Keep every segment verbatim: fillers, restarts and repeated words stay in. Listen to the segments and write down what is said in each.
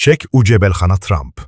Çek û cebelxana Trump.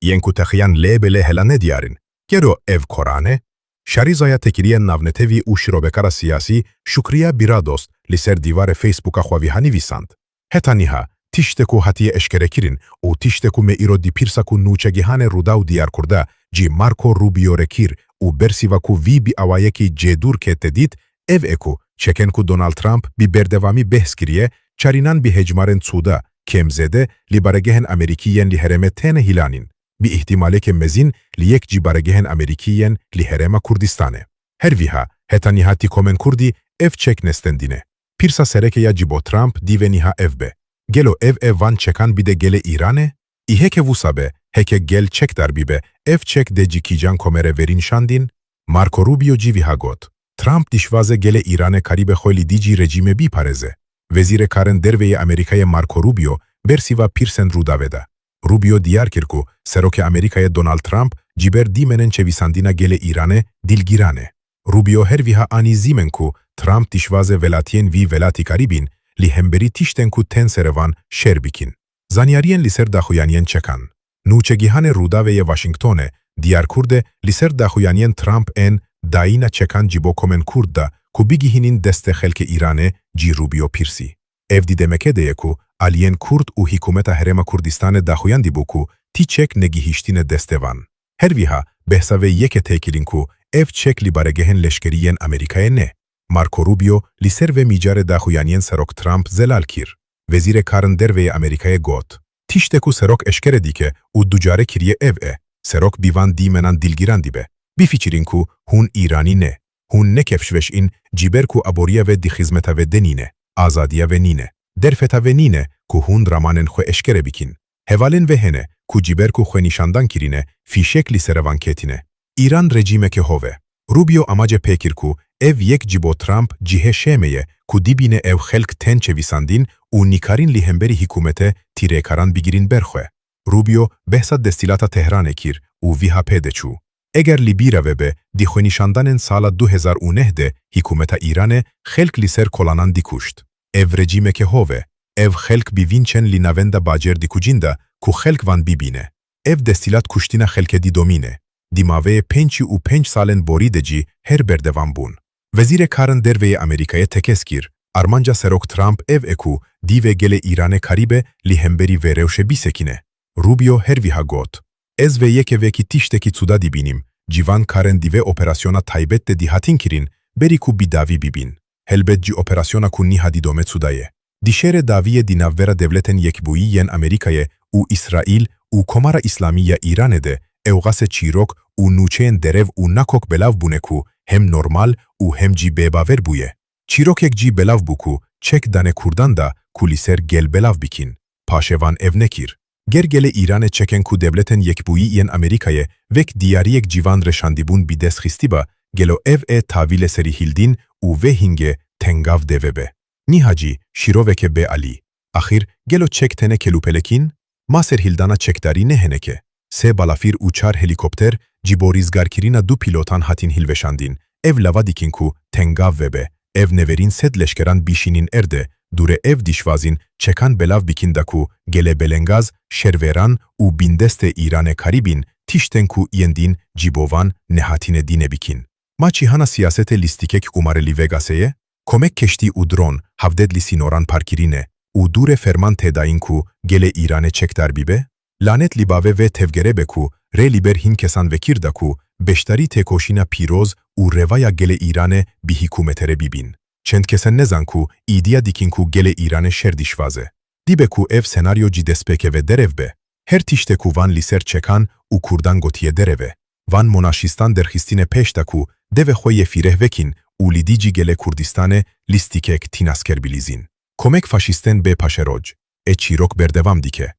Yên ku texiyan lê bi lê hela nediyar in. Gelo ev koran e? Şarîzaya têkiliyên navnetewî û şirobekara siyasî Şukriya Biradost li ser dîwarê Facebooka xwe vîha nivîsand: Heta niha tiştek ku hatiye eşkerekirin û tiştek ku me îro di pirsa ku nûçegihanê Rûdaw diyar kir de cî Marco Rubio re kir û bersiva ku vî bi awayekî cêdûr kete dît, ev e ku çekên ku Donald Trump bi berdewamî behs kiriye, çarînan bi hejmarên sûda kêm zêde li baregehên Amerîkî yên li herêmê têne hîlanîn, bi îhtîmaleke mezin li yek ji baregehên Amerîkî yên li Herêma Kurdistanê. Her wiha, heta niha tî komên Kurdî ev çek nestendine. Pirsa sereke ya ji bo Trump dîve niha ev be: Gelo ev e van çekan bide gelê Îranê? Î heke wisa be, heke gel çekdar bibe, ev çek dê ji kîjan komê re verîn şandin? Marco Rubio jî wiha got: Trump dişwaze gelê Îranê karîbe xwe li dijî rejîmê biparêze. Wezîrê Karên Derve yê Amerîkayê Marco Rubio bersiva pirsên Rûdawê da. Rubio diyar kir ku Serokê Amerîkayê Donald Trump ji ber dîmenên çevisandina gelê Îranê dilgiran e. Rubio her wiha anî zîmen ku Trump dişwaze welatiyên vî welatî karîbin li hemberî tiştên ku tên serê van şer bikin. Zanyariyên li ser daxuyaniyên çekan. Nûçegihanê Rûdawê yê Washingtonê diyar kir de li ser daxuyaniyên Trump ên dayîna çekan ji bo komên Kurd da ku bigihînin destê xelkê Îranê cî Rubio pirsî: Ev di demeke de ye ku aliyên Kurd û hikûmeta Herêma Kurdistanê daxuyandibû ku tî çek negihiştine destê van. Her wiha behsa vê yeke têkilin ku ev çek li baregehên leşkerî yên Amerîkayê ne. Marco Rubio li ser vê mijarê daxuyaniyên Serok Trump zelal kir. Wezîrê Karên Derve yê Amerîkayê got: Tiştek ku Serok eşkere dike û ducare kiriye ev e: Serok bi van dîmenan dilgiran dibe. Bifikirîn ku hûn Îranî ne. Hûn ne kefşveş in, ji ber ku aboriya ve di xizmeta ve de nîne, azadiya ve nîne, derfeta ve nîne ku hûn ramanên xwe eşkere bikin. Hevalên ve hene ku ji ber ku xwenîşandan kirine, fîşek li serê van ketine. Îran rejîmeke hov e. Rubio amaje pê kir ku ev yek ji bo Trump cihê şêmê ye ku dibîne ew xelk tên çevisandin û nikarin li hemberî hikûmete tîrêkaran bigirin ber xwe. Rubio behsa destîlata Tehranê kir û wiha pê de çû: Eger li bîra ve be, di xwenîşandanên sala du hezar û neh de hikûmeta Îranê xelk li ser kolanan dikuşt. Ev rejîmeke hov e. Ev xelk bi vîn çen li navenda bacêr dikujin da ku xelk van bibîne. Ev destîlat kuştina xelkê didomîne. Di maveyê pêncî û pênc salên borî de jî her berdewam bûn. Wezîrê Karên Derve yê Amerîkayê tekez kir: Armanca Serok Trump ev e ku dîvê gelê Îranê karîbe li hemberî vê rewşê bisekine. Rubio her wiha got: Ez vê yekê vekî tiştekî cuda dibînim, civan karên di vê operasyona taybet de dihatin kirin, berî ku bi dawî bibin. Helbet ji operasyona ku niha didome cuda ye. Di şerê dawiyê di navbera Dewletên Yekbûyî yên Amerîkayê û Îsraîl û Komara Îslamî ya Îranê de ewqasê çîrok û nûçeyên derev û nakok belav bûne ku hem normal û hem jî bêbawer bûye. Çîrokek jî belav bû ku çek dane Kurdan da ku li ser gel belav bikin. Paşê van ev nekir. Ger gelê Îranê çekên ku Dewletên Yekbûyî yên Amerîkayê wek diyariyek civan re şandibûn bi dest xistiba, gelo ev ê tavî li serî hildin û vê hingê tengav dê vebe? Niha jî şîroveke bê alî. Axir gelo çek têne kelûpelekîn? Ma serhildana çekdarî ne hineke. Sê balafîr û çar helîkopter ji bo rîzgarkirina du pîlotan hatin hilweşandin. Ev lava dikin ku tengav vebe. Ev neverîn sed leşkeran bişînin erdê, dûre ev dişwazin çekan belav bikin da ku gelê belengaz, şervêran û bindestê Îranê karîbin tiştên ku yên din ji bo van nehatine dîne bikin. Ma çîhana siyasetê lîstikek ûmare li Vegasê ye? Komek keştî û dron hevded li sînoran parkirîne û dûre ferman tê dayîn ku gelê Îranê çekdar bibe? Lanet li bavê vê tevgerê be ku rê li ber hin kesan vekir da ku beşdarî têkoşîna pîroz û revaya gelê Îranê bi hikûmete re bibin. Çend kesen nezan ku îdiya dikin ku gelê Îranê şer dişwaze. Dibe ku ev senaryo jî destpêkê ve derev be. Her tiştê ku van li ser çekan û Kurdan gotiye derev e. Van monaşistan derxistine pêş da ku devê xwe yê fîreh vekin û li dijî gelê Kurdistanê lîstikek tînasker bilîzin. Komek faşistên bê paşeroc. E çîrok berdewam dike.